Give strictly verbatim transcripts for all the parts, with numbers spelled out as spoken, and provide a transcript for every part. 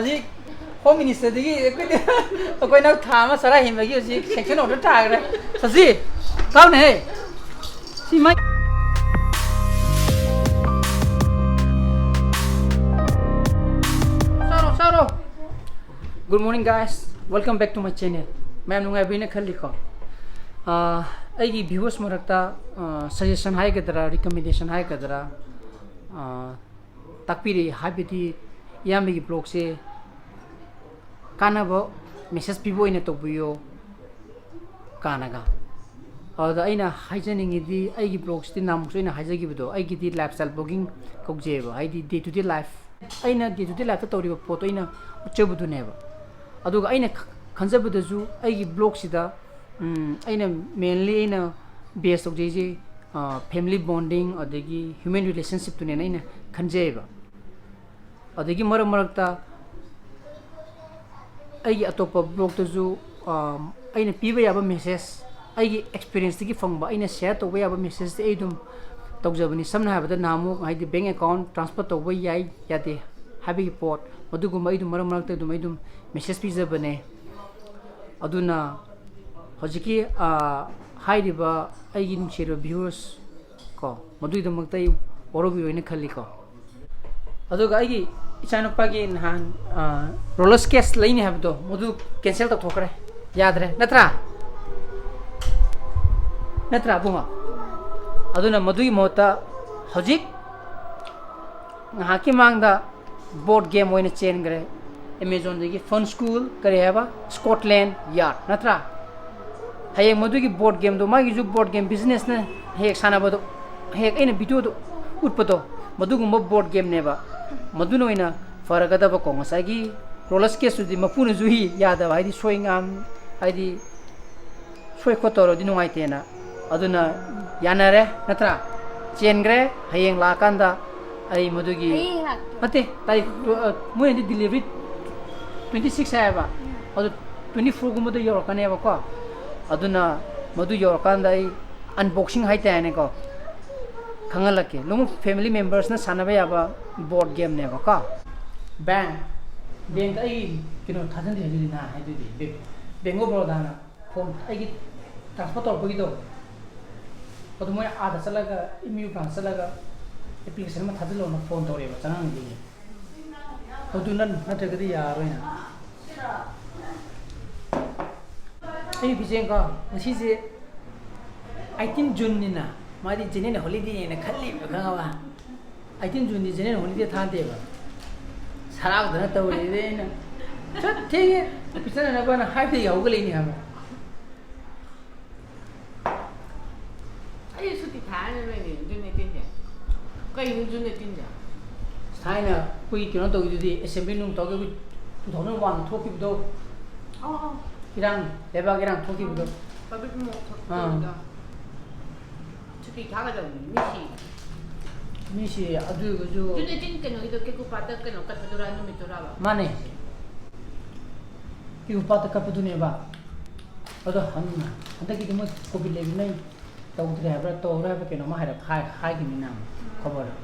ꯍꯧꯖꯤꯛ ꯍꯣꯝ ꯃꯤꯅꯤꯁꯇꯔꯗꯒꯤ ꯑꯩꯈꯣꯏꯗꯤ ꯑꯩꯈꯣꯏꯅ ꯊꯥ ꯑꯃ ꯆꯔꯥ ꯍꯦꯟꯕꯒꯤ ꯍꯧꯖꯤꯛ ꯁꯦꯡꯁꯟ ꯑꯣꯔꯗꯔ ꯊꯥꯈ꯭ꯔꯦ꯫ ꯁꯖꯤ, ꯀꯥꯎꯅꯦꯍꯦ꯫ ꯁꯤ ꯃꯥꯏ ꯆꯥꯔꯣ, ꯆꯥꯔꯣ꯫ Good morning, guys. Welcome back to my channel. ꯃꯌꯥꯝ ꯅꯨꯡꯉꯥꯏꯕꯤꯅ ꯈꯜꯂꯤꯀꯣ? ꯑꯥ, ꯑꯩꯒꯤ ꯚ꯭ꯌꯨꯋꯔꯁ ꯃꯔꯛꯇ, ꯑꯥ, ꯁꯖꯦꯁꯟ ꯍꯥꯏꯒꯗ꯭ꯔꯥ, ꯔꯤꯀꯃꯦꯟꯗꯦꯁꯟ ꯍꯥꯏꯒꯗ꯭ꯔꯥ, ꯑꯥ, ꯇꯥꯛꯄꯤꯔꯛꯏ꯫ ꯍꯥꯏꯕꯗꯤ ꯏꯌꯥꯝꯕꯒꯤ ꯕ꯭ꯂꯣꯒꯁꯦ ꯀꯥꯟꯅꯕ ꯃꯦꯁꯦꯖ ꯄꯤꯕ ꯑꯣꯏꯅ ꯇꯧꯕꯤꯌꯣ ꯀꯥꯟꯅꯒ꯫ ꯑꯗꯨꯗ ꯑꯩꯅ ꯍꯥꯏꯖꯅꯤꯡꯉꯤꯗꯤ, ꯑꯩꯒꯤ ꯕ꯭ꯂꯣꯒꯁꯤꯗꯤ ꯅꯍꯥꯟꯃꯨꯛꯁꯨ ꯑꯩꯅ ꯍꯥꯏꯖꯈꯤꯕꯗꯣ, ꯑꯩꯒꯤꯗꯤ ꯂꯥꯏꯐ ꯁ꯭ꯇꯥꯏꯜ ꯕ꯭ꯂꯣꯒꯤꯡ ꯀꯧꯖꯩꯑꯕ, ꯍꯥꯏꯗꯤ ꯗꯦ ꯇꯨ ꯗꯦ ꯂꯥꯏꯐ, ꯑꯩꯅ ꯗꯦ ꯇꯨ ꯗꯦ ꯂꯥꯏꯐꯇ ꯇꯧꯔꯤꯕ ꯄꯣꯠꯇꯣ ꯑꯩꯅ ꯎꯠꯆꯕꯗꯨꯅꯦꯕ꯫ ꯑꯗꯨꯒ ꯑꯩꯅ ꯈ-, ꯈꯟꯖꯕꯗꯁꯨ ꯑꯩꯒꯤ ꯕ꯭ꯂꯣꯒꯁꯤꯗ, ꯎꯝ, ꯑꯩꯅ ꯃꯦꯟꯂꯤ ꯑꯩꯅ ꯕꯦꯁ ꯇꯧꯖꯩꯁꯦ, ꯑ, ꯐꯦꯃꯤꯂꯤ ꯕꯣꯟꯗꯤꯡ ꯑꯗꯒꯤ ꯍ꯭ꯌꯨꯃꯦꯟ ꯔꯤꯂꯦꯁꯟꯁꯤꯞꯇꯨꯅꯦꯅ ꯑꯩꯅ ꯈꯟꯖꯩꯌꯦꯕ꯫ ꯑꯗꯒꯤ ꯃꯔꯛ ꯃꯔꯛꯇ ꯑꯩꯒꯤ ꯑꯇꯣꯞꯄ ꯕ꯭ꯂꯣꯒꯇꯁꯨ, ꯑ, ꯑꯩꯅ ꯄꯤꯕ ꯌꯥꯕ ꯃꯦꯁꯦꯖ, ꯑꯩꯒꯤ ꯑꯦꯛꯁꯄꯤꯔꯤꯌꯦꯟꯁꯇꯒꯤ ꯐꯪꯕ, ꯑꯩꯅ ꯁꯤꯌꯔ ꯇꯧꯕ ꯌꯥꯕ ꯃꯦꯁꯦꯖꯇꯤ ꯑꯩ ꯑꯗꯨꯝ ꯇꯧꯖꯕꯅꯤ꯫ ꯁꯝꯅ ꯍꯥꯏꯔꯕꯗ, ꯅꯍꯥꯟꯃꯨꯛ ꯍꯥꯏꯗꯤ ꯕꯦꯡ ꯑꯦꯀꯥꯎꯟ ꯇ꯭ꯔꯥꯟꯁꯐꯔ ꯇꯧꯕ ꯌꯥꯏ ꯌꯥꯗꯦ ꯍꯥꯏꯕꯒꯤ ꯄꯣꯠ, ꯃꯗꯨꯒꯨꯝꯕ ꯑꯩ ꯑꯗꯨꯝ ꯃꯔꯛ ꯃꯔꯛꯇ ꯑꯗꯨꯝ ꯑꯩ ꯑꯗꯨꯝ ꯃꯦꯁꯦꯖ ꯄꯤꯖꯕꯅꯦ꯫ ꯑꯗꯨꯅ ꯍꯧꯖꯤꯛꯀꯤ, ꯑ, ꯍꯥꯏꯔꯤꯕ ꯑꯩꯒꯤ ꯅꯨꯡꯁꯤꯔꯕ ꯚ꯭ꯌꯨꯋꯔꯁ ꯀꯣ, ꯃꯗꯨꯒꯤꯗꯃꯛꯇ ꯑꯩ ꯋꯥꯔꯧꯕꯤꯔꯣꯏꯅ ꯈꯜꯂꯤꯀꯣ꯫ ꯑꯗꯨꯒ ꯑꯩꯒꯤ ꯏꯆꯥꯅꯨꯄꯥꯒꯤ ꯅꯍꯥꯟ, ꯑ, ꯔꯣꯂꯔ ꯁ꯭ꯀꯦꯠꯁ ꯂꯩꯅꯤ ꯍꯥꯏꯕꯗꯣ, ꯃꯗꯨ ꯀꯦꯟꯁꯦꯜ ꯇꯧꯊꯣꯛꯈ꯭ꯔꯦ꯫ ꯌꯥꯗ꯭ꯔꯦ, ꯅꯠꯇ꯭ꯔꯥ? ꯅꯠꯇ꯭ꯔꯥ, ꯏꯕꯨꯡꯉꯣ? ꯑꯗꯨꯅ ꯃꯗꯨꯒꯤ ꯃꯍꯨꯠꯇ ꯍꯧꯖꯤꯛ ꯉꯥꯏꯍꯥꯛꯀꯤ ꯃꯥꯡꯗ ꯕꯣꯔꯗ ꯒꯦꯝ ꯑꯣꯏꯅ ꯆꯦꯟꯈ꯭ꯔꯦ꯫ ꯑꯦꯃꯦꯖꯣꯟꯗꯒꯤ ꯐꯟ ꯁ꯭ꯀꯨꯜ, ꯀꯔꯤ ꯍꯥꯏꯕ, ꯁ꯭ꯀꯣꯠꯂꯦꯟ ꯌꯥꯔꯗ, ꯅꯠꯇ꯭ꯔꯥ? ꯍꯌꯦꯡ ꯃꯗꯨꯒꯤ ꯕꯣꯔꯗ ꯒꯦꯝꯗꯣ, ꯃꯥꯒꯤꯁꯨ ꯕꯣꯔꯗ ꯒꯦꯝ ꯕꯤꯖꯤꯅꯦꯁꯅ ꯍꯦꯛ ꯁꯥꯟꯅꯕꯗꯣ, ꯍꯦꯛ ꯑꯩꯅ ꯚꯤꯗꯤꯑꯣꯗꯣ ꯎꯠꯄꯗꯣ, ꯃꯗꯨꯒꯨꯝꯕ ꯕꯣꯔꯗ ꯒꯦꯝꯅꯦꯕ꯫ ꯃꯗꯨꯅ ꯑꯣꯏꯅ ꯐꯔꯒꯗꯕꯀꯣ, ꯉꯁꯥꯏꯒꯤ ꯔꯣꯂꯔ ꯁ꯭ꯀꯦꯠꯁꯇꯨꯗꯤ ꯃꯄꯨꯅꯁꯨ ꯌꯥꯗꯕ, ꯍꯥꯏꯗꯤ ꯁꯣꯏ ꯉꯥꯝ, ꯍꯥꯏꯗꯤ ꯁꯣꯏ ꯈꯣꯠ ꯇꯧꯔꯗꯤ ꯅꯨꯡꯉꯥꯏꯇꯦꯅ꯫ ꯑꯗꯨꯅ ꯌꯥꯅꯔꯦ, ꯅꯠꯇ꯭ꯔꯥ? ꯆꯦꯟꯈ꯭ꯔꯦ꯫ ꯍꯌꯦꯡ ꯂꯥꯛꯑꯀꯥꯟꯗ ꯑꯩ ꯃꯗꯨꯒꯤ ꯍꯌꯦꯡ ꯂꯥꯛꯇꯣꯏ꯫ ꯅꯠꯇꯦ, ꯇꯥꯔꯤꯛ ꯇꯨ-, ꯑ, ꯃꯣꯏꯅꯗꯤ ꯗꯤꯂꯤꯚꯔꯤ ꯇ꯭ꯋꯦꯟꯇꯤ ꯁꯤꯛꯁ ꯍꯥꯏꯌꯦꯕ꯫ ꯎꯝ꯫ ꯑꯗꯨ ꯇ꯭ꯋꯦꯟꯇꯤ ꯐꯣꯔꯒꯨꯝꯕꯗ ꯌꯧꯔꯛꯀꯅꯦꯕꯀꯣ꯫ ꯑꯗꯨꯅ ꯃꯗꯨ ꯌꯧꯔꯀꯥꯟꯗ ꯑꯩ ꯑꯟꯕꯣꯛꯁꯤꯡ ꯍꯥꯏꯇꯥꯔꯦꯅꯦꯀꯣ, ꯈꯪꯍꯜꯂꯛꯀꯦ꯫ ꯂꯣꯏꯅꯃꯛ ꯐꯦꯃꯤꯂꯤ ꯃꯦꯝꯕꯔꯁꯅ ꯁꯥꯟꯅꯕ ꯌꯥꯕ ꯕꯣꯔꯗ ꯒꯦꯝꯅꯦꯕꯀꯣ꯫ ꯕꯦꯡ꯫ ꯕꯦꯡꯇ ꯑꯩ ꯀꯩꯅꯣ ꯊꯥꯖꯤꯟꯗꯦ ꯍꯥꯏꯗꯨꯗꯤ ꯅꯍꯥꯟ ꯍꯥꯏꯗꯨꯗꯤ, ꯕꯦꯡ, ꯕꯦꯡ ꯑꯣꯐ ꯕꯔꯣꯗꯥꯅ ꯐꯣꯝ ꯑꯩꯒꯤ ꯇ꯭ꯔꯥꯟꯁꯐꯔ ꯇꯧꯔꯛꯄꯒꯤꯗꯣ, ꯑꯗꯨ ꯃꯣꯏ ꯑꯥꯗ ꯆꯠꯂꯒ, ꯑꯦꯝ ꯌꯨ ꯕ꯭ꯔꯥꯟꯁ ꯆꯠꯂꯒ ꯑꯦꯄ꯭ꯂꯤꯀꯦꯁꯟ ꯑꯃ ꯊꯥꯖꯤꯜꯂꯣꯅ ꯐꯣꯟ ꯇꯧꯔꯛꯑꯦꯕ, ꯆꯪꯉꯛꯏꯗꯨꯒꯤ꯫ ꯑꯗꯨ ꯅꯠ-, ꯅꯠꯇ꯭ꯔꯒꯗꯤ ꯌꯥꯔꯔꯣꯏꯅ꯫ ꯑꯩ ꯕꯤꯖꯦꯡꯀꯣ, ꯉꯁꯤꯁꯦ ꯑꯩꯠꯇꯤꯟ ꯖꯨꯟꯅꯤꯅ, ꯃꯥꯗꯤ ꯖꯦꯅꯔꯦꯜ ꯍꯣꯂꯤꯗꯦꯅ ꯈꯜꯂꯤꯕ, ꯈꯪꯉꯕ? ꯑꯩꯠꯇꯤꯟ ꯖꯨꯟꯗꯤ ꯖꯦꯅꯔꯦꯜ ꯍꯣꯂꯤꯗꯦ ꯊꯥꯗꯦꯕ꯫ ꯁꯔꯥꯎꯗꯅ ꯇꯧꯔꯤꯗꯤ ꯑꯩꯅ, "ꯆꯠ ꯊꯦꯡꯉꯦ, ꯑꯣꯐꯤꯁ ꯆꯠꯅꯅꯕꯅ" ꯍꯥꯏꯕꯗꯒꯤ ꯍꯧꯒꯠꯂꯛꯏꯅꯦ ꯍꯥꯏꯕ꯫ ꯑꯩ ꯁꯨꯇꯤ ꯊꯥꯔꯅꯤ ꯅꯣꯏꯅꯦ, ꯖꯨꯟ ꯑꯩꯠꯇꯤꯟꯁꯦ꯫ ꯀꯩꯅꯣ ꯖꯨꯟ ꯑꯩꯠꯇꯤꯟꯁꯦ? ꯊꯥꯏꯅ ꯑꯩꯈꯣꯏ ꯀꯩꯅꯣ ꯇꯧꯈꯤꯗꯨꯗꯤ, ꯑꯦꯁꯦꯝꯕ꯭ꯂꯤ ꯅꯨꯡ ꯇꯧꯔꯒ ꯑꯩꯈꯣꯏ ꯇꯨ ꯊꯥꯎꯖꯟ ꯋꯥꯟꯗ ꯊꯣꯛꯈꯤꯕꯗꯣ꯫ ꯑꯣ, ꯑꯣ꯫ ꯏꯔꯥꯡ, ꯂꯩꯕꯥꯛ ꯏꯔꯥꯡ ꯊꯣꯛꯈꯤꯕꯗꯣ꯫ ꯄꯕ꯭ꯂꯤꯛ ꯃꯣꯛ ꯑꯥ꯫ ꯊꯣꯛꯄꯗꯨꯗ꯫ ꯁꯨꯇꯤ ꯊꯥꯒꯗꯕꯅꯤ, ꯃꯤꯁꯤ꯫ ꯃꯤꯁꯤ ꯑꯗꯨ ꯑꯣꯏꯔꯒꯁꯨ ꯖꯨꯟ ꯑꯩꯠꯇꯤꯟ ꯀꯩꯅꯣꯒꯤꯗꯣ, ꯀꯦꯀꯨ ꯄꯥꯠꯇ ꯀꯩꯅꯣ ꯀꯠꯄꯗꯨꯔꯥ, ꯅꯨꯃꯤꯠꯇꯨꯔꯥꯕ? ꯃꯥꯅꯦ꯫ ꯀꯦꯀꯨ ꯄꯥꯠꯇ ꯀꯠꯄꯗꯨꯅꯦꯕ꯫ ꯑꯗꯣ ꯍꯪ-, ꯍꯟꯗꯛꯀꯤꯗꯤ ꯃꯣꯏ ꯀꯣꯚꯤꯗ ꯂꯩꯕꯅꯤꯅ ꯇꯧꯗ꯭ꯔꯦ ꯍꯥꯏꯕ꯭ꯔꯥ, ꯇꯧꯔꯦ ꯍꯥꯏꯕ꯭ꯔꯥ, ꯀꯩꯅꯣꯝꯃ ꯍꯥꯏꯔꯞ ꯍꯥꯏ-, ꯍꯥꯏꯈꯤꯕꯅꯤꯅ ꯈꯕꯔꯗ꯫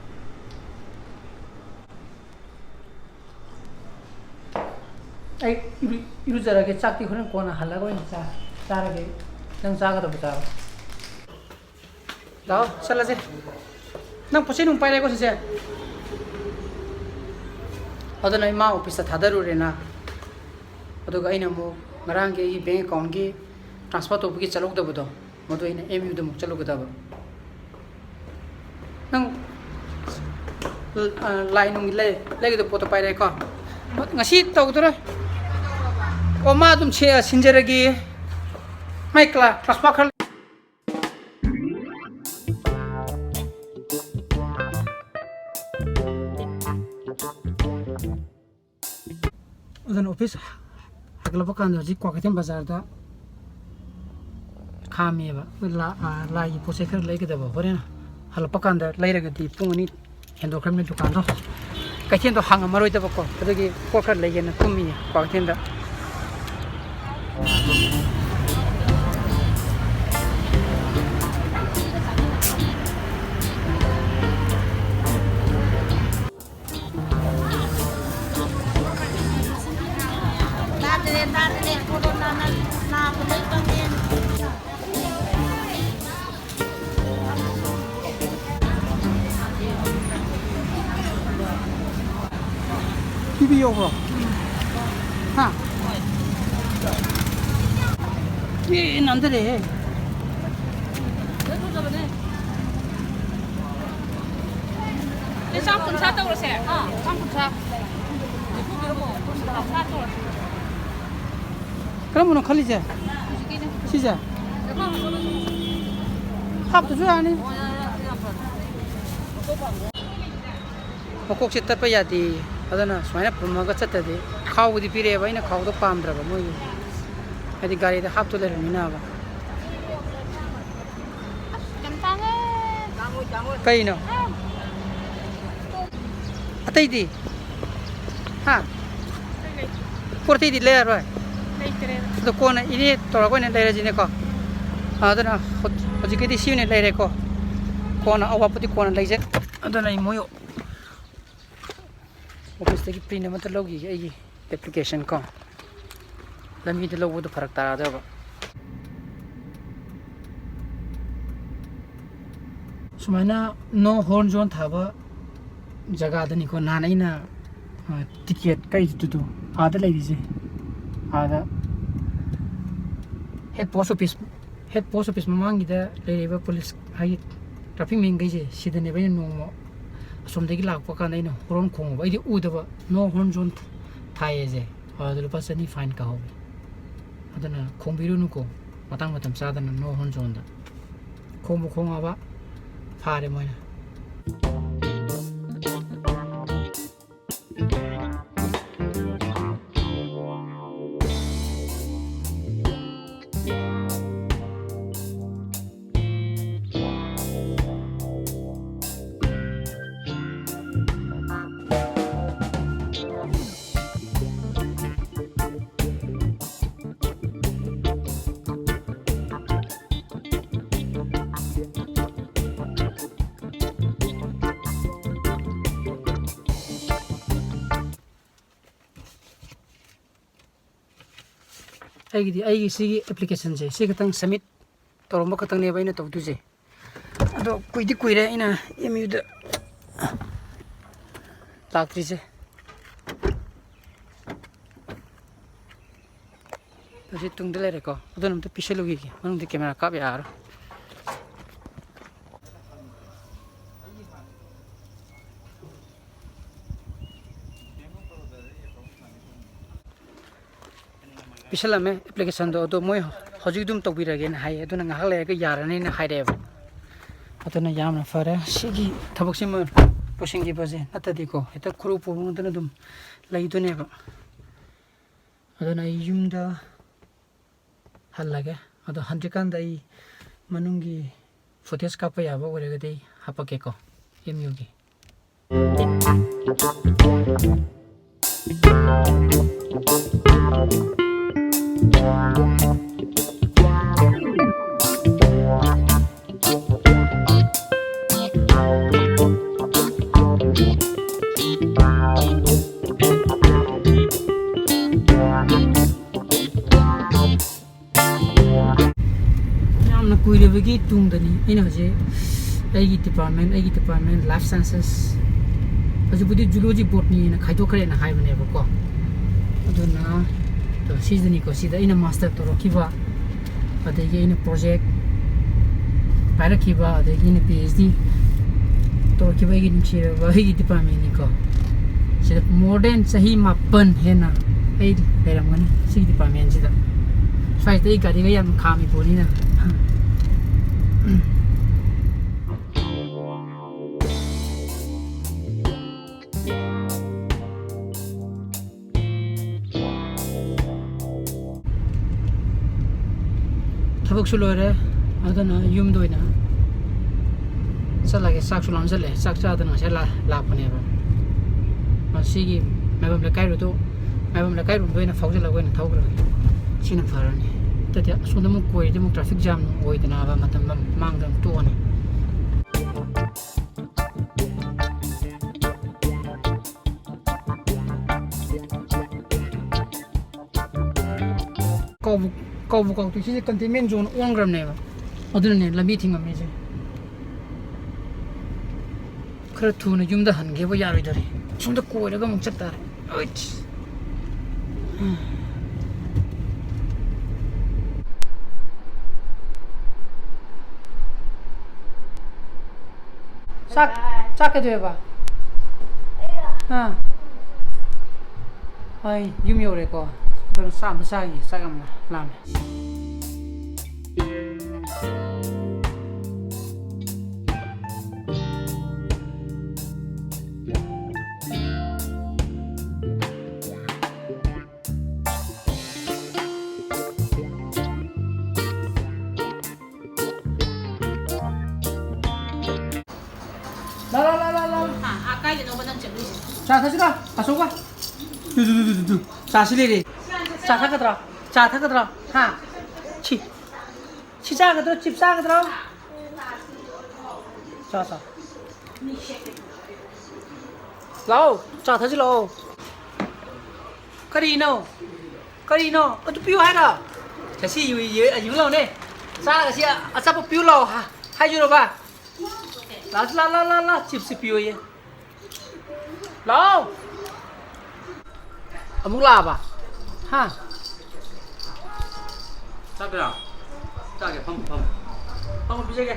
ꯑꯩ ꯏꯔꯨ-, ꯏꯔꯨꯖꯔꯒꯦ, ꯆꯥꯛꯇꯤ ꯍꯣꯔꯦꯟ ꯀꯣꯟꯅ ꯍꯜꯂꯒ ꯑꯣꯏꯅ ꯆꯥ-, ꯆꯥꯔꯒꯦ꯫ ꯅꯪ ꯆꯥꯒꯗꯕ ꯆꯥꯔꯣ꯫ ꯂꯥꯛꯑꯣ, ꯆꯠꯂꯁꯦ꯫ ꯅꯪ ꯄꯣꯠꯆꯩ ꯅꯨꯡ ꯄꯥꯏꯔꯦꯀꯣ, ꯁꯤꯁꯦ꯫ ꯑꯗꯨꯅ ꯏꯃꯥ ꯑꯣꯐꯤꯁꯇ ꯊꯥꯗꯔꯨꯔꯦꯅ꯫ ꯑꯗꯨꯒ ꯑꯩꯅ ꯑꯃꯨꯛ ꯉꯔꯥꯡꯒꯤ ꯑꯩꯒꯤ ꯕꯦꯡ ꯑꯦꯀꯥꯎꯟꯒꯤ ꯇ꯭ꯔꯥꯟꯁꯐꯔ ꯇꯧꯕꯒꯤ ꯆꯠꯍꯧꯗꯕꯗꯣ, ꯃꯗꯨ ꯑꯩꯅ ꯑꯦꯝ ꯌꯨꯗ ꯑꯃꯨꯛ ꯆꯠꯂꯨꯒꯗꯕ꯫ ꯅꯪ, ꯑ, ꯂꯥꯏ ꯅꯨꯡ ꯂꯩ-, ꯂꯩꯒꯗꯕ ꯄꯣꯠꯇꯣ ꯄꯥꯏꯔꯛꯑꯦꯀꯣ? ꯉꯁꯤ ꯇꯧꯗꯣꯔꯦ꯫ ꯑꯣ, ꯃꯥ ꯑꯗꯨꯝ ꯁꯤ-, ꯁꯤꯟꯖꯔꯒꯦ꯫ ꯃꯥꯏ ꯀ꯭ꯂꯥ-, ꯇ꯭ꯔꯥꯟꯁꯐꯔ ꯈꯔ ꯑꯗꯨꯅ ꯑꯣꯐꯤꯁ ꯍꯜꯂꯛꯄ ꯀꯥꯟꯗ ꯍꯧꯖꯤꯛ ꯀ꯭ꯋꯥꯀꯩꯊꯦꯜ ꯕꯖꯥꯔꯗ ꯈꯥꯝꯃꯦꯕ꯫ ꯑꯩꯈꯣꯏ ꯂꯥ-, ꯑ, ꯂꯥꯏꯒꯤ ꯄꯣꯠ ꯆꯩ ꯈꯔ ꯂꯩꯒꯗꯕ꯫ ꯍꯣꯔꯦꯟ ꯍꯜꯂꯛꯄ ꯀꯥꯟꯗ ꯂꯩꯔꯒꯗꯤ ꯄꯨꯡ ꯑꯅꯤ ꯍꯦꯟꯗꯣꯛꯈ꯭ꯔꯕꯅꯤ ꯗꯨꯀꯥꯟꯗꯣ꯫ ꯀꯩꯊꯦꯜꯗꯣ ꯍꯥꯡꯉꯝꯃꯔꯣꯏꯗꯕꯀꯣ꯫ ꯑꯗꯨꯒꯤ ꯄꯣꯠ ꯈꯔ ꯂꯩꯒꯦꯅ ꯀꯨꯝꯃꯤꯌꯦ ꯀ꯭ꯋꯥꯀꯩꯊꯦꯜꯗ꯫ ꯄꯤꯕꯤꯌꯣꯕ꯭ꯔꯣ? ꯍꯥ? ꯑꯦ, ꯅꯥꯟꯊꯔꯛꯑꯦꯍꯦ꯫ ꯆꯥꯝ ꯀꯨꯟꯊ꯭ꯔꯥ ꯇꯧꯔꯁꯦ꯫ ꯆꯥꯝ ꯀꯨꯟꯊ꯭ꯔꯥ꯫ ꯀꯨꯟꯊ꯭ꯔꯥ ꯇꯧꯔꯁꯦ꯫ ꯀꯔꯝꯕꯅꯣ ꯈꯜꯂꯤꯁꯦ? ꯁꯤꯁꯦ? ꯍꯥꯞꯇꯁꯨ ꯌꯥꯅꯤ꯫ ꯃꯀꯣꯛꯁꯦ ꯇꯠꯄ ꯌꯥꯗꯦ꯫ ꯑꯗꯨꯅ ꯁꯨꯃꯥꯏꯅ ꯄꯨꯝꯃꯒ ꯆꯠꯇꯗꯤ꯫ ꯈꯥꯎꯕꯨꯗꯤ ꯄꯤꯔꯛꯑꯦꯕ, ꯑꯩꯅ ꯈꯥꯎꯗꯣ ꯄꯥꯝꯗ꯭ꯔꯕ ꯃꯣꯏꯒꯤ꯫ ꯍꯥꯏꯗꯤ ꯒꯥꯔꯤꯗ ꯍꯥꯞꯇꯣ ꯂꯩꯔꯕꯅꯤꯅꯕ꯫ ꯌꯥꯝ ꯇꯥꯡꯉꯦ꯫ ꯀꯩꯅꯣ? ꯑꯇꯩꯗꯤ? ꯍꯥ? ꯄꯣꯠ ꯑꯇꯩꯗꯤ ꯂꯩꯔꯔꯣꯏ? ꯂꯩꯇ꯭ꯔꯦ꯫ ꯑꯗꯣ ꯀꯣꯟꯅ ꯏꯅꯦ ꯇꯧꯔꯒ ꯑꯣꯏꯅ ꯂꯩꯔꯁꯤꯅꯦꯀꯣ꯫ ꯑꯗꯨꯅ ꯍꯧ-, ꯍꯧꯖꯤꯛꯀꯤꯗꯤ ꯁꯤ ꯑꯣꯏꯅ ꯂꯩꯔꯦꯀꯣ꯫ ꯀꯣꯟꯅ ꯑꯋꯥꯠꯄꯗꯤ ꯀꯣꯟꯅ ꯂꯩꯖꯩ꯫ ꯑꯗꯨꯅ ꯑꯩ ꯃꯣꯏ ꯑꯣꯐꯤꯁꯇꯒꯤ ꯄ꯭ꯔꯤꯟ ꯑꯃꯠꯇ ꯂꯧꯈꯤꯒꯦ, ꯑꯩꯒꯤ ꯑꯦꯄ꯭ꯂꯤꯀꯦꯁꯟ ꯀꯣ꯫ ꯂꯝꯕꯤꯗ ꯂꯧꯕꯗꯣ ꯐꯔꯛ ꯇꯥꯔꯗꯕ꯫ ꯁꯨꯃꯥꯏꯅ no horn zone ꯊꯥꯕ ꯖꯒꯥꯗꯅꯤꯀꯣ ꯅꯍꯥꯟ ꯑꯩꯅ, ꯑ, ꯇꯤꯀꯦꯠ ꯀꯛꯏꯗꯨꯗꯣ, ꯑꯥꯗ ꯂꯩꯔꯤꯁꯦ꯫ ꯑꯥꯗ ꯍꯦꯠ ꯄꯣꯁ ꯑꯣꯐꯤꯁ, ꯍꯦꯠ ꯄꯣꯁ ꯑꯣꯐꯤꯁ ꯃꯃꯥꯡꯒꯤꯗ ꯂꯩꯔꯤꯕ ꯄꯨꯂꯤꯁ, ꯍꯥꯏꯗꯤ ꯇ꯭ꯔꯥꯐꯤꯛ ꯃꯦꯟꯈꯩꯁꯦ, ꯁꯤꯗꯅꯦꯕ ꯑꯩꯅ ꯅꯣꯡꯃ ꯑꯁꯣꯝꯗꯒꯤ ꯂꯥꯛꯄ ꯀꯥꯟꯗ ꯑꯩꯅ ꯍꯣꯔꯣꯟ ꯈꯣꯡꯉꯨꯕ꯫ ꯑꯩꯗꯤ ꯎꯗꯕ, no horn zone ꯊꯥꯏꯌꯦꯁꯦ꯫ ꯑꯗꯨꯗ ꯂꯨꯄꯥ ꯆꯅꯤ ꯐꯥꯏꯟ ꯀꯥꯍꯧꯋꯦ꯫ ꯑꯗꯨꯅ ꯈꯣꯡꯕꯤꯔꯨꯅꯨꯀꯣ, ꯃꯇꯥꯡ ꯃꯇꯝ ꯆꯥꯗꯅ no horn zoneꯗ꯫ ꯈꯣꯡꯕꯨ ꯈꯣꯡꯉꯕ ꯐꯥꯔꯦ ꯃꯣꯏꯅ꯫ ꯑꯩꯒꯤꯗꯤ, ꯑꯩꯒꯤ ꯁꯤꯒꯤ ꯑꯦꯄ꯭ꯂꯤꯀꯦꯁꯟꯁꯦ ꯁꯤ ꯈꯛꯇꯪ ꯁꯕꯃꯤꯠ ꯇꯧꯔꯝꯕ ꯈꯛꯇꯪꯅꯦꯕ ꯑꯩꯅ ꯇꯧꯗꯣꯏꯁꯦ꯫ ꯑꯗꯣ ꯀꯨꯏꯗꯤ ꯀꯨꯏꯔꯦ ꯑꯩꯅ ꯑꯦꯝ ꯌꯨꯗ ꯂꯥꯛꯇ꯭ꯔꯤꯁꯦ꯫ ꯑꯁꯤ ꯇꯨꯡꯗ ꯂꯩꯔꯦꯀꯣ꯫ ꯑꯗꯨꯅ ꯑꯝꯇ ꯄꯤꯁꯜꯂꯨꯈꯤꯒꯦ, ꯃꯅꯨꯡꯗ ꯀꯦꯃꯦꯔꯥ ꯀꯥꯞ ꯌꯥꯔꯔꯣꯏ꯫ ꯄꯤꯁꯜꯂꯝꯃꯦ ꯑꯦꯄ꯭ꯂꯤꯀꯦꯁꯟꯗꯣ꯫ ꯑꯗꯣ ꯃꯣꯏ ꯍꯧꯖꯤꯛ ꯑꯗꯨꯝ ꯇꯧꯕꯤꯔꯒꯦꯅ ꯍꯥꯏꯌꯦ, ꯑꯗꯨꯅ ꯉꯥꯏꯍꯥꯛ ꯂꯩꯔꯒ ꯌꯥꯔꯅꯤꯅ ꯍꯥꯏꯔꯛꯑꯦꯕ꯫ ꯑꯗꯨꯅ ꯌꯥꯝꯅ ꯐꯔꯦ ꯁꯤꯒꯤ ꯊꯕꯛꯁꯤꯃ ꯂꯣꯏꯁꯤꯟꯈꯤꯕꯁꯦ, ꯅꯠꯇ꯭ꯔꯗꯤꯀꯣ ꯍꯦꯛꯇ ꯈꯨꯔꯧ ꯄꯨꯕ ꯉꯥꯛꯇꯅ ꯑꯗꯨꯝ ꯂꯩꯗꯣꯏꯅꯦꯕ꯫ ꯑꯗꯨꯅ ꯑꯩ ꯌꯨꯝꯗ ꯍꯜꯂꯒꯦ꯫ ꯑꯗꯣ ꯍꯟꯗ꯭ꯔꯤꯀꯥꯟꯗ ꯑꯩ ꯃꯅꯨꯡꯒꯤ ꯐꯨꯇꯦꯖ ꯀꯥꯞꯄ ꯌꯥꯕ ꯑꯣꯏꯔꯒꯗꯤ ꯑꯩ ꯍꯥꯄꯛꯀꯦꯀꯣ, ꯑꯦꯝ ꯌꯨꯒꯤ꯫ ꯌꯥꯝꯅ ꯀꯨꯏꯔꯕꯒꯤ ꯇꯨꯡꯗꯅꯤ ꯑꯩꯅ ꯍꯧꯖꯤꯛ ꯑꯩꯒꯤ ꯗꯤꯄꯥꯔꯠꯃꯦꯟ, ꯑꯩꯒꯤ ꯗꯤꯄꯥꯔꯠꯃꯦꯟ ꯂꯥꯏꯐ ꯁꯥꯏꯟꯁꯦꯁ, ꯍꯧꯖꯤꯛꯄꯨꯗꯤ ꯖꯨꯂꯣꯖꯤ ꯕꯣꯠꯅꯤꯅ ꯈꯥꯏꯗꯣꯛꯈ꯭ꯔꯦꯅ ꯍꯥꯏꯕꯅꯦꯕꯀꯣ꯫ ꯑꯗꯨꯅ ꯁꯤꯗꯅꯤꯀꯣ, ꯁꯤꯗ ꯑꯩꯅ ꯃꯥꯁꯇꯔ ꯇꯧꯔꯛꯈꯤꯕ, ꯑꯗꯒꯤ ꯑꯩꯅ ꯄ꯭ꯔꯣꯖꯦꯛ ꯄꯥꯏꯔꯛꯈꯤꯕ, ꯑꯗꯒꯤ ꯑꯩꯅ ꯄꯤ ꯑꯩꯆ ꯗꯤ ꯇꯧꯔꯛꯈꯤꯕ ꯑꯩꯒꯤ ꯅꯨꯡꯁꯤꯔꯕ ꯑꯩꯒꯤ ꯗꯤꯄꯥꯔꯠꯃꯦꯟꯅꯤꯀꯣ꯫ ꯁꯤꯗ more than ꯆꯍꯤ ꯃꯥꯄꯟ ꯍꯦꯟꯅ ꯑꯩ ꯂꯩꯔꯝꯒꯅꯤ ꯁꯤꯒꯤ ꯗꯤꯄꯥꯔꯠꯃꯦꯟꯁꯤꯗ꯫ ꯁ꯭ꯋꯥꯏꯁꯤꯗ ꯑꯩ ꯒꯥꯔꯤꯒ ꯌꯥꯝ ꯈꯥꯝꯃꯤ ꯄꯣꯠꯅꯤꯅ꯫ ꯊꯕꯛꯁꯨ ꯂꯣꯏꯔꯦ, ꯑꯗꯨꯅ ꯌꯨꯝꯗ ꯑꯣꯏꯅ ꯆꯠꯂꯒꯦ꯫ ꯆꯥꯛꯁꯨ ꯂꯥꯝꯁꯤꯜꯂꯦ, ꯆꯥꯛ ꯆꯥꯗꯅ ꯉꯁꯥꯏ ꯂꯥ-, ꯂꯥꯛꯄꯅꯦꯕ꯫ ꯃꯁꯤꯒꯤ ꯃꯥꯏꯕꯝ ꯂꯩꯀꯥꯏꯔꯣꯗꯣ, ꯃꯥꯏꯕꯝ ꯂꯩꯀꯥꯏꯔꯣꯝꯗ ꯑꯣꯏꯅ ꯐꯥꯎꯖꯜꯂꯒ ꯑꯣꯏꯅ ꯊꯧꯈ꯭ꯔꯒꯦ꯫ ꯁꯤꯅ ꯐꯔꯅꯤ꯫ ꯅꯠꯇ꯭ꯔꯗꯤ ꯑꯁꯣꯝꯗ ꯑꯃꯨꯛ ꯀꯣꯏꯔꯗꯤ ꯑꯃꯨꯛ ꯇ꯭ꯔꯥꯐꯤꯛ ꯖꯥꯝ ꯑꯣꯏꯗꯅꯕ, ꯃꯇꯝ ꯃꯥꯡꯗꯅ ꯇꯣꯛꯑꯅꯤ꯫ ꯀꯥꯎꯕꯨ ꯀꯥꯎꯕꯨ ꯀꯥꯎꯊꯣꯛꯏ, ꯁꯤꯁꯦ containment zone ꯑꯣꯟꯈ꯭ꯔꯕꯅꯦꯕ꯫ ꯑꯗꯨꯅꯅꯦ ꯂꯝꯕꯤ ꯊꯤꯡꯉꯝꯃꯤꯁꯦ꯫ ꯈꯔ ꯊꯨꯅ ꯌꯨꯝꯗ ꯍꯟꯒꯦꯕ ꯌꯥꯔꯣꯏꯗꯧꯔꯤ꯫ ꯁꯣꯝꯗ ꯀꯣꯏꯔꯒ ꯑꯃꯨꯛ ꯆꯠ ꯇꯥꯔꯦ꯫ ꯑꯩꯠꯁ꯫ ꯆꯥꯛ ꯆꯥꯛ ꯀꯩꯗꯧꯋꯦꯕ? ꯑꯥ꯫ ꯍꯣꯏ, ꯌꯨꯝ ꯌꯧꯔꯦꯀꯣ꯫ ꯑꯗꯨꯅ ꯆꯥꯛ ꯑꯝꯇ ꯆꯥꯈꯤꯒꯦ꯫ ꯆꯥꯛ ꯌꯥꯝ ꯂꯥꯝꯃꯦ꯫ ꯂꯥ, ꯂꯥ, ꯂꯥ, ꯂꯥ, ꯂꯥ꯫ ꯑꯥ, ꯑꯥ, ꯀꯥꯏꯗꯅꯣꯕ ꯅꯪ ꯆꯠꯂꯨꯏꯁꯦ? ꯆꯥ ꯊꯛꯁꯤꯔꯣ? ꯑꯁꯣꯛꯄ? Two, two, two, two, two. ꯆꯥꯁꯤ ꯂꯩꯔꯦ꯫ ꯆꯥ ꯊꯛꯀꯗ꯭ꯔꯣ? ꯆꯥ ꯊꯛꯀꯗ꯭ꯔꯣ? ꯍꯥ? ꯁꯤ, ꯁꯤ ꯆꯥꯒꯗ꯭ꯔꯣ? ꯆꯤꯞ ꯆꯥꯒꯗ꯭ꯔꯣ? ꯆꯥ, ꯆꯥ꯫ ꯂꯥꯛꯑꯣ, ꯆꯥ ꯊꯛꯁꯤ ꯂꯥꯛꯑꯣ꯫ ꯀꯔꯤꯅꯣ? ꯀꯔꯤꯅꯣ? ꯑꯗꯨ ꯄꯤꯌꯨ ꯍꯥꯏꯔꯣ? ꯆꯠꯁꯤ, ꯌꯨ-, ꯌꯨ-, ꯌꯨ ꯂꯥꯎꯅꯦ꯫ ꯆꯥꯔꯒ ꯁꯤ ꯑꯆꯥꯄꯣꯠ ꯄꯤꯌꯨ ꯂꯥꯎ ꯍꯥ-, ꯍꯥꯏꯖꯨꯔꯣꯕ? ꯂꯥꯛꯑꯣ, ꯂꯥ, ꯂꯥ, ꯂꯥ, ꯂꯥ, ꯆꯤꯞꯁꯁꯤ ꯄꯤꯌꯣꯌꯦ꯫ ꯂꯥꯛꯑꯣ꯫ ꯑꯃꯨꯛ ꯂꯥꯛꯑꯕ? ꯍꯥ? ꯆꯥꯛ ꯀꯌꯥ? ꯆꯥꯒꯦ, ꯐꯝ, ꯐꯝ꯫ ꯐꯝ, ꯄꯤꯖꯒꯦ꯫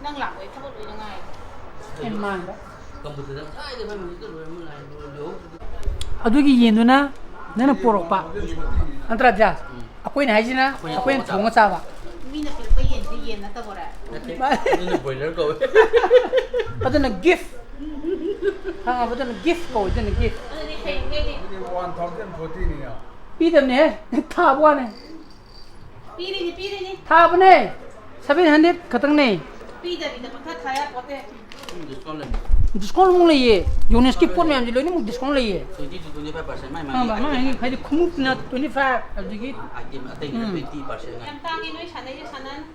ꯅꯪ ꯂꯥꯛꯄꯩ ꯊꯕꯛ ꯂꯣꯏꯅ ꯉꯥꯏꯔꯦ꯫ ꯑꯩ ꯃꯥꯡꯗ꯫ ꯀꯝꯄ꯭ꯌꯨꯇꯔꯗ ꯉꯁꯥꯏꯗꯩ ꯐꯝꯃꯤ, ꯍꯧꯖꯤꯛꯇ ꯂꯣꯏꯔꯝꯃ ꯂꯥꯛꯑꯦ, ꯂꯣꯏ-, ꯂꯣꯏꯍꯧꯗ꯭ꯔꯦ꯫ ꯑꯗꯨꯒꯤ ꯌꯦꯟꯗꯨꯅ ꯅꯪꯅ ꯄꯣꯔꯛꯄ꯫ ꯅꯠꯇ꯭ꯔꯥ, ꯖꯥꯁ? ꯎꯝ꯫ ꯑꯩꯈꯣꯏꯅ ꯍꯥꯏꯁꯤꯅ ꯑꯩꯈꯣꯏꯅ ꯑꯩꯈꯣꯏꯅ ꯊꯣꯡꯉ ꯊꯣꯡꯉ ꯆꯥꯕ꯫ ꯃꯤꯅ ꯄꯤꯔꯛꯄ ꯌꯦꯟꯁꯦ ꯌꯦꯟ ꯅꯠꯇꯕꯣꯔꯦ? ꯅꯠꯇꯦ, ꯑꯗꯨꯅ ꯕꯣꯏꯂꯔ ꯀꯧꯋꯦ꯫ ꯑꯗꯨꯅ ꯒꯤꯐ꯫ ꯈꯪꯉꯕ? ꯑꯗꯨꯅ ꯒꯤꯐ ꯀꯧꯋꯦ, ꯑꯗꯨꯅ ꯒꯤꯐ꯫ ꯑꯗꯨꯗꯤ ꯍꯌꯦꯡꯗꯩꯗꯤ ꯄꯤꯗꯕꯅꯦꯍꯦ, ꯊꯥꯕ ꯋꯥꯅꯦ꯫ ꯄꯤꯔꯤꯅꯤ, ꯄꯤꯔꯤꯅꯤ꯫ ꯊꯥꯕꯅꯦ꯫ Seven hundred ꯈꯛꯇꯪꯅꯦ꯫ ꯄꯤꯗꯕꯤꯗ ꯄꯪꯊꯥ ꯊꯥ ꯌꯥꯄꯣꯠꯇꯦ꯫ ꯗꯤꯁꯀꯥꯎꯟ ꯂꯩꯕ꯭ꯔꯣ? ꯗꯤꯁꯀꯥꯎꯟ ꯑꯃꯨꯛ ꯂꯩꯌꯦ꯫ ꯌꯣꯅꯦꯁꯀꯤ ꯄꯣꯠ ꯃꯌꯥꯝꯁꯦ ꯂꯣꯏꯅꯃꯛ ꯗꯤꯁꯀꯥꯎꯟ ꯂꯩꯌꯦ꯫ Twenty to twenty five percent ꯃꯥꯏ ꯃꯥꯏ ꯈꯪꯕ꯭ꯔꯥ? ꯃꯥꯏ ꯃꯥꯏ ꯍꯥꯏꯗꯤ ꯈꯣꯡꯎꯞꯇꯨꯅ twenty five, ꯑꯗꯒꯤ item ꯑꯇꯩꯗꯨꯅ ꯎꯝ꯫ Twenty percent ꯉꯥꯏ꯫ ꯌꯥꯝ ꯇꯥꯡꯉꯦ ꯅꯣꯏ ꯁꯥꯟꯅꯩꯁꯦ ꯁꯥꯟꯅꯅꯨ꯫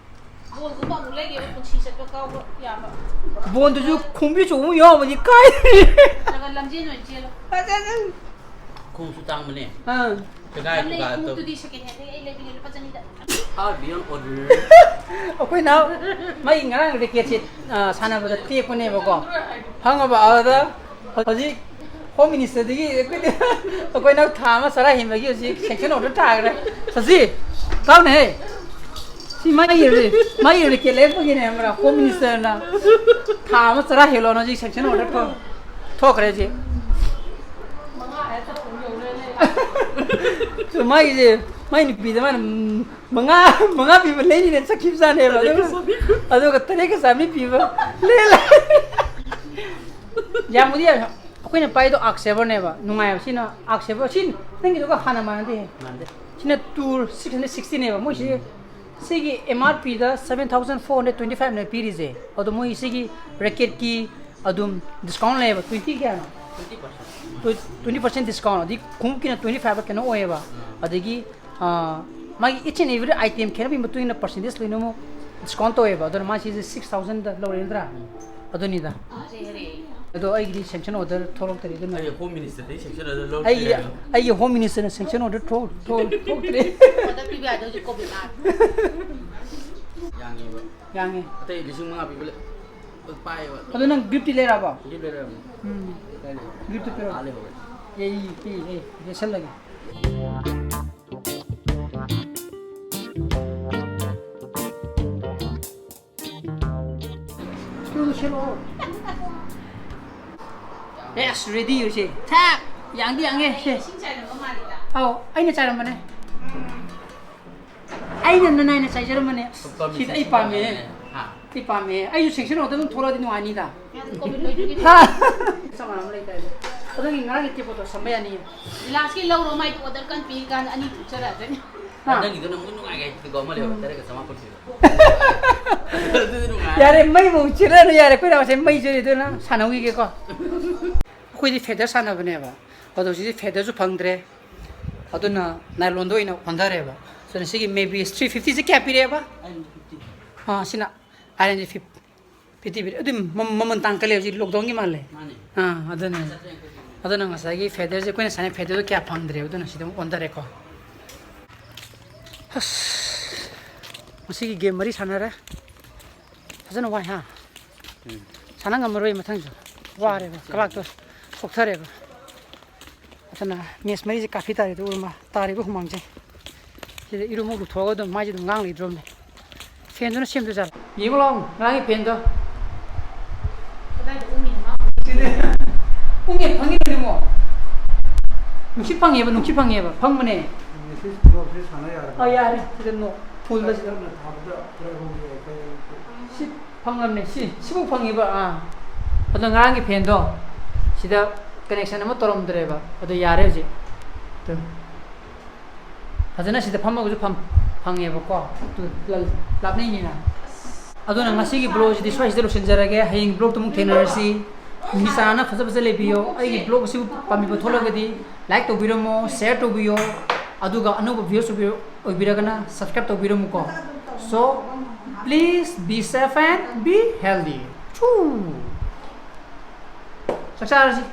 ꯕꯣꯜꯒꯨꯝꯕ ꯑꯃꯨꯛ ꯂꯩꯒꯦꯕ ꯄꯨꯟꯁꯤ ꯆꯠꯄ ꯀꯥꯎꯕ ꯌꯥꯕ꯫ ꯕꯣꯟꯗꯨꯁꯨ ꯈꯣꯡꯕꯤ ꯆꯣꯡꯕ ꯌꯥꯎꯕꯗꯤ ꯀꯥꯏ? ꯅꯠꯇ꯭ꯔꯒ ꯂꯝꯖꯦꯟ ꯑꯣꯏꯅ ꯆꯦꯜꯂꯣ꯫ ꯐꯖꯅ꯫ ꯈꯣꯡꯁꯨ ꯇꯥꯡꯕꯅꯦ꯫ ꯑꯥ꯫ ꯈꯦꯒꯥꯏ ꯂꯝꯂꯩ ꯈꯨꯒꯥꯗꯣ꯫ ꯈꯣꯡꯎꯞꯇꯨꯗꯤ second handꯗꯒꯤ ꯑꯩ ꯂꯩꯕꯤꯒꯦ, ꯂꯨꯄꯥ ꯆꯅꯤꯗ꯫ Far beyond ordinary꯫ ꯑꯩꯈꯣꯏꯅ ꯃꯩ ꯉꯔꯥꯡ racketꯁꯦ, ꯑ, ꯁꯥꯟꯅꯕꯗ ꯇꯦꯛꯄꯅꯦꯕꯀꯣ꯫ ꯈꯪꯉꯕ? ꯑꯗꯨꯗ ꯍꯧꯖꯤꯛ Home Ministerꯗꯒꯤ ꯑꯩꯈꯣꯏꯗꯤ, ꯑꯩꯈꯣꯏꯅ ꯊꯥ ꯑꯃ ꯆꯔꯥ ꯍꯦꯟꯕꯒꯤ ꯍꯧꯖꯤꯛ sanction order ꯊꯥꯈ꯭ꯔꯦ꯫ ꯁꯖꯤ, ꯀꯥꯎꯅꯦꯍꯦ꯫ ꯁꯤ ꯃꯥꯒꯤ ꯔꯤ-, ꯃꯥꯒꯤ racket ꯂꯩꯔꯛꯄꯒꯤꯅꯦ ꯈꯪꯕ꯭ꯔꯥ? Home Ministerꯅ ꯊꯥ ꯑꯃ ꯆꯔꯥ ꯍꯦꯜꯂꯣꯅ ꯍꯧꯖꯤꯛ sanction order ꯊꯣꯛ-, ꯊꯣꯛꯈ꯭ꯔꯦ ꯍꯧꯖꯤꯛ꯫ ꯁꯨ ꯃꯥꯒꯤꯁꯦ, ꯃꯥꯏ ꯅꯨꯄꯤꯗ ꯃꯥꯅ, ꯎꯝ, ꯃꯉꯥ, ꯃꯉꯥ ꯄꯤꯕ ꯂꯩꯅꯤꯅ ꯆꯠꯈꯤꯕꯖꯥꯠꯅꯦꯕ꯫ ꯑꯗꯨꯒ, ꯑꯗꯨꯒ ꯇꯔꯦꯠꯀ ꯆꯥꯃꯔꯤ ꯄꯤꯕ ꯂꯩ ꯂꯥꯛꯑꯦ꯫ ꯌꯥꯝꯕꯨꯗꯤ ꯌꯥꯝ-, ꯑꯩꯈꯣꯏꯅ ꯄꯥꯏꯗꯣ Arc Saverꯅꯦꯕ, ꯅꯨꯡꯉꯥꯏꯕ꯫ ꯁꯤꯅ Arc Saver, ꯁꯤ ꯅꯪꯒꯤꯗꯨꯒ ꯍꯥꯟꯅ ꯃꯥꯟꯅꯗꯦꯍꯦ꯫ ꯃꯥꯟꯅꯗꯦ꯫ ꯁꯤꯅ two six hundred sixtyꯅꯦꯕ, ꯃꯣꯏꯁꯤ ꯁꯤꯒꯤ M R Pꯗ seven thousand four hundred twenty fiveꯅꯦ ꯄꯤꯔꯤꯁꯦ꯫ ꯑꯗꯣ ꯃꯣꯏ ꯁꯤꯒꯤ racketꯀꯤ ꯑꯗꯨꯝ discount ꯂꯩꯌꯦꯕ, twenty ꯀꯌꯥꯅꯣ? Twenty percent꯫ Twenty percent discount, ꯑꯗꯩ ꯈꯣꯡꯎꯞꯀꯤꯅ twenty five ꯀꯩꯅꯣ ꯑꯣꯏꯌꯦꯕ꯫ ꯑꯗꯒꯤ, ꯑꯥ, ꯃꯥꯒꯤ each and every item ꯈꯦꯠꯅꯕꯒꯤ ꯃꯇꯨꯡ ꯏꯟꯅ percentage ꯂꯣꯏꯅꯃꯛ discount ꯇꯧꯋꯦꯕ꯫ ꯑꯗꯨꯅ ꯃꯥ ꯁꯤꯁꯦ six thousandꯗ ꯂꯧꯔꯦ ꯅꯠꯇ꯭ꯔꯥ? ꯑꯗꯨꯅꯤꯗ꯫ ꯑꯗꯣ ꯑꯩꯒꯤꯗꯤ sanction order ꯊꯣꯛꯂꯛꯇꯔꯤ, ꯑꯗꯨꯅ ꯑꯩ Home Ministerꯗꯒꯤ sanction order ꯂꯧꯔꯛꯇ꯭ꯔꯤ ꯑꯩꯒꯤ, ꯍꯥꯏꯕ꯫ ꯑꯩꯒꯤ Home Ministerꯅ sanction order ꯊꯣꯛ-, ꯊꯣꯛ-, ꯊꯣꯛꯇ꯭ꯔꯤ꯫ Order ꯄꯤꯕ ꯌꯥꯗꯦ ꯍꯧꯖꯤꯛ, COVID ꯂꯥꯛꯑꯦ꯫ ꯌꯥꯡꯉꯦꯕ꯫ ꯌꯥꯡꯉꯦ꯫ ꯑꯇꯩ ꯂꯤꯁꯤꯡ ꯃꯉꯥ ꯄꯤꯕ ꯂꯩ꯫ ꯑꯗꯨ ꯄꯥꯏꯌꯦꯕ꯫ ꯑꯗꯣ ꯅꯪ giftꯇꯤ ꯂꯩꯔꯛꯑꯕꯣ? Gift ꯂꯩꯔꯛꯑꯕꯅꯤ꯫ ꯎꯝ꯫ ꯀꯥꯏ ꯂꯩ? Giftꯇꯨ ꯄꯤꯔꯛꯑꯣ꯫ ꯑꯥ ꯂꯩꯍꯧꯔꯦ꯫ ꯑꯦ, ꯑꯦ, ꯑꯦ, ꯌꯦꯠꯁꯜꯂꯒꯦ꯫ ꯁꯦꯠꯂꯣ, ꯁꯦꯠꯂꯣ꯫ ꯑꯦꯁ, ready ꯑꯣꯏꯁꯦ꯫ ꯊꯥꯛ! ꯌꯥꯡꯗꯤ ꯌꯥꯡꯉꯦ, ꯁꯦ꯫ ꯏꯁꯤꯡ ꯆꯥꯏꯔꯝꯕ ꯃꯥꯜꯂꯤꯗ꯫ ꯑꯧ, ꯑꯩꯅ ꯆꯥꯏꯔꯝꯕꯅꯦ꯫ ꯑꯩꯅ ꯅꯅꯥꯏꯅ ꯆꯥꯏꯖꯔꯝꯕꯅꯦ꯫ ꯁꯤꯗ ꯑꯩ ꯄꯥꯝꯃꯦ꯫ ꯍꯥ? ꯑꯩ ꯄꯥꯝꯃꯦ꯫ ꯑꯩꯁꯨ sanction order ꯑꯗꯨꯝ ꯊꯣꯛꯂꯛꯑꯗꯤ ꯅꯨꯡꯉꯥꯏꯅꯤꯗ꯫ ꯃꯥꯗꯤ COVID ꯂꯣꯏꯗ꯭ꯔꯤꯒꯤ꯫ ꯍꯥ? ꯆꯞ ꯃꯥꯟꯅꯕ ꯂꯩꯇꯥꯏꯗ꯫ ꯑꯗꯨꯒꯤ ꯉꯔꯥꯡꯒꯤ ꯇꯦꯞ ꯐꯣꯇꯣ ꯁꯝꯕ ꯌꯥꯅꯤꯌꯦ꯫ ꯂꯥꯁꯀꯤ ꯂꯧꯔꯣ, ꯃꯥꯏꯗꯤ order ꯀꯟꯅ ꯄꯤꯔꯤꯀꯥꯟꯗ ꯑꯅꯤ ꯊꯣꯛꯆꯔꯛꯑꯖꯅꯤ꯫ ꯍꯥ? ꯅꯪꯒꯤꯗꯨꯅ ꯑꯃꯨꯛ ꯅꯨꯡꯉꯥꯏꯒꯦ ꯍꯥꯏꯗꯤꯀꯣ, ꯑꯃ ꯂꯩꯍꯧꯔꯦ, ꯎꯝ꯫ ꯇꯔꯦꯠꯀ ꯆꯥꯃꯥꯄꯜ ꯄꯤꯕ꯫ ꯑꯗꯨꯗꯤ ꯅꯨꯡꯉꯥꯏ꯫ ꯌꯥꯔꯦ, ꯃꯩ ꯑꯃꯨꯛ ꯆꯤꯜꯂꯅꯨ, ꯌꯥꯔꯦ, ꯑꯩꯈꯣꯏ ꯅꯥꯎꯁꯦ ꯃꯩ ꯆꯤꯜꯂꯤ, ꯑꯗꯨꯅ ꯁꯥꯟꯅꯧꯈꯤꯒꯦꯀꯣ꯫ ꯑꯩꯈꯣꯏꯗꯤ feather ꯁꯥꯟꯅꯕꯅꯦꯕ, ꯑꯗꯣ ꯍꯧꯖꯤꯛꯇꯤ featherꯁꯨ ꯐꯪꯗ꯭ꯔꯦ, ꯑꯗꯨꯅ nylonꯗ ꯑꯣꯏꯅ ꯑꯣꯟꯊꯔꯦꯕ꯫ ꯑꯗꯨꯅ ꯁꯤꯒꯤ Mavis three fiftyꯁꯦ ꯀꯌꯥ ꯄꯤꯔꯛꯑꯦꯕ? ꯑꯥ, ꯁꯤꯅ R and G fifty꯫ Fifty fifty ꯑꯗꯨꯝ ꯃꯃꯜ ꯇꯥꯡꯈꯠꯂꯦ ꯍꯧꯖꯤꯛ ꯂꯣꯛꯗꯥꯎꯟꯒꯤ ꯃꯥꯜꯂꯦ꯫ ꯃꯥꯅꯦ꯫ ꯑꯥ ꯑꯗꯨꯅ ꯑꯗꯨꯅ ꯉꯁꯥꯏꯒꯤ ꯐꯦꯗꯔꯁꯦ ꯑꯩꯈꯣꯏꯅ ꯁꯥꯟꯅ ꯐꯦꯗꯔꯗꯣ ꯀꯌꯥ ꯐꯪꯗ꯭ꯔꯦꯕ ꯑꯗꯨꯅ ꯁꯤꯗ ꯑꯃꯨꯛ ꯑꯣꯟꯊꯔꯦꯀꯣ꯫ ꯑꯁ ꯉꯁꯤꯒꯤ ꯒꯦꯝ ꯃꯔꯤ ꯁꯥꯟꯅꯔꯦ꯫ ꯐꯖꯅ ꯋꯥꯏ ꯍꯥ꯫ ꯁꯥꯟꯅ ꯉꯝꯃꯔꯣꯏ ꯃꯊꯪꯁꯨ꯫ ꯋꯥꯔꯦꯕ ꯀꯂꯥꯛꯇꯣ ꯁꯣꯛꯊꯔꯦꯕ꯫ ꯑꯗꯨꯅ ꯃꯦꯁ ꯃꯔꯤꯁꯦ ꯀꯥꯐꯤ ꯇꯥꯔꯦ ꯑꯗꯨ ꯎꯔꯨꯃ ꯇꯥꯔꯤꯕ ꯍꯨꯃꯥꯡꯁꯦ꯫ ꯁꯤꯗ ꯏꯔꯨ ꯑꯃꯨꯛ ꯂꯨꯊꯣꯛꯑꯒ ꯑꯗꯨꯝ ꯃꯥꯏꯁꯦ ꯑꯗꯨꯝ ꯉꯥꯡ ꯂꯩꯗ꯭ꯔꯣꯝꯅꯦ꯫ ꯐꯦꯟꯗꯨꯅ ꯁꯦꯝꯗꯣꯏ ꯖꯥꯠꯂꯣ? ꯌꯦꯡꯉꯨ ꯂꯥꯎ ꯉꯔꯥꯡꯒꯤ ꯐꯦꯟꯗꯣ꯫ ꯀꯗꯥꯏꯗ ꯎꯡꯉꯤꯅꯣ ꯃꯥ? ꯎꯡꯉꯦ ꯐꯪꯉꯤꯅꯦ ꯏꯕꯨꯡꯉꯣ꯫ ꯅꯨꯡꯁꯤꯠ ꯐꯪꯉꯦꯕ ꯅꯨꯡꯁꯤꯠ ꯐꯪꯉꯦꯕ ꯐꯪꯕꯅꯦ꯫ ꯃꯦꯁꯦꯖ ꯄꯨꯂꯞꯁꯦ ꯁꯥꯟꯅ ꯌꯥꯔꯕ? ꯑ ꯌꯥꯔꯦ ꯁꯤꯗ ꯅꯣ ꯐꯨꯜꯗ ꯁꯤꯗ꯫ ꯇꯞꯅ ꯊꯥꯕꯗ ꯈꯔ ꯍꯧꯕ ꯌꯥꯏ ꯈꯔ ꯌꯥꯏ꯫ ꯁꯤ ꯐꯪꯉꯝꯅꯦ ꯁꯤ ꯁꯤꯕꯨ ꯐꯪꯉꯤꯕ ꯑꯥ꯫ ꯑꯗꯣ ꯉꯔꯥꯡꯒꯤ ꯐꯦꯟꯗꯣ ꯁꯤꯗ ꯀꯅꯦꯛꯁꯟ ꯑꯃ ꯇꯧꯔꯝꯗ꯭ꯔꯦꯕ ꯑꯗꯣ ꯌꯥꯔꯦ ꯍꯧꯖꯤꯛ꯫ ꯑꯗꯨ ꯐꯖꯅ ꯁꯤꯗ ꯐꯝꯃꯒꯁꯨ ꯐꯝ ꯐꯪꯉꯦꯕꯀꯣ꯫ ꯑꯗꯨ ꯂ- ꯂꯥꯞꯅꯩꯅꯤꯅ꯫ ꯑꯗꯨꯅ ꯉꯁꯤꯒꯤ ꯕ꯭ꯂꯣꯒꯁꯤꯗꯤ ꯁ꯭ꯋꯥꯏꯁꯤꯗ ꯂꯣꯏꯁꯤꯟꯖꯔꯒꯦ꯫ ꯍꯌꯦꯡ ꯕ꯭ꯂꯣꯒꯇ ꯑꯃꯨꯛ ꯊꯦꯡꯅꯔꯁꯤ꯫ ꯅꯨꯃꯤꯠ ꯆꯥꯅ ꯐꯖ ꯐꯖ ꯂꯩꯕꯤꯌꯣ꯫ ꯑꯩꯒꯤ ꯕ꯭ꯂꯣꯒ ꯑꯁꯤꯕꯨ ꯄꯥꯝꯕꯤꯕ ꯊꯣꯛꯂꯒꯗꯤ ꯂꯥꯏꯛ ꯇꯧꯕꯤꯔꯝꯃꯣ, ꯁꯤꯌꯔ ꯇꯧꯕꯤꯌꯣ꯫ ꯑꯗꯨꯒ ꯑꯅꯧꯕ ꯚ꯭ꯌꯨꯁ ꯑꯣꯏꯕꯤꯔꯒꯅ ꯁꯕꯁꯀ꯭ꯔꯥꯏꯕ ꯇꯧꯕꯤꯔꯝꯃꯨꯀꯣ꯫ So please be safe and be healthy. ꯆꯥꯛ ꯆꯥꯔꯁꯤ꯫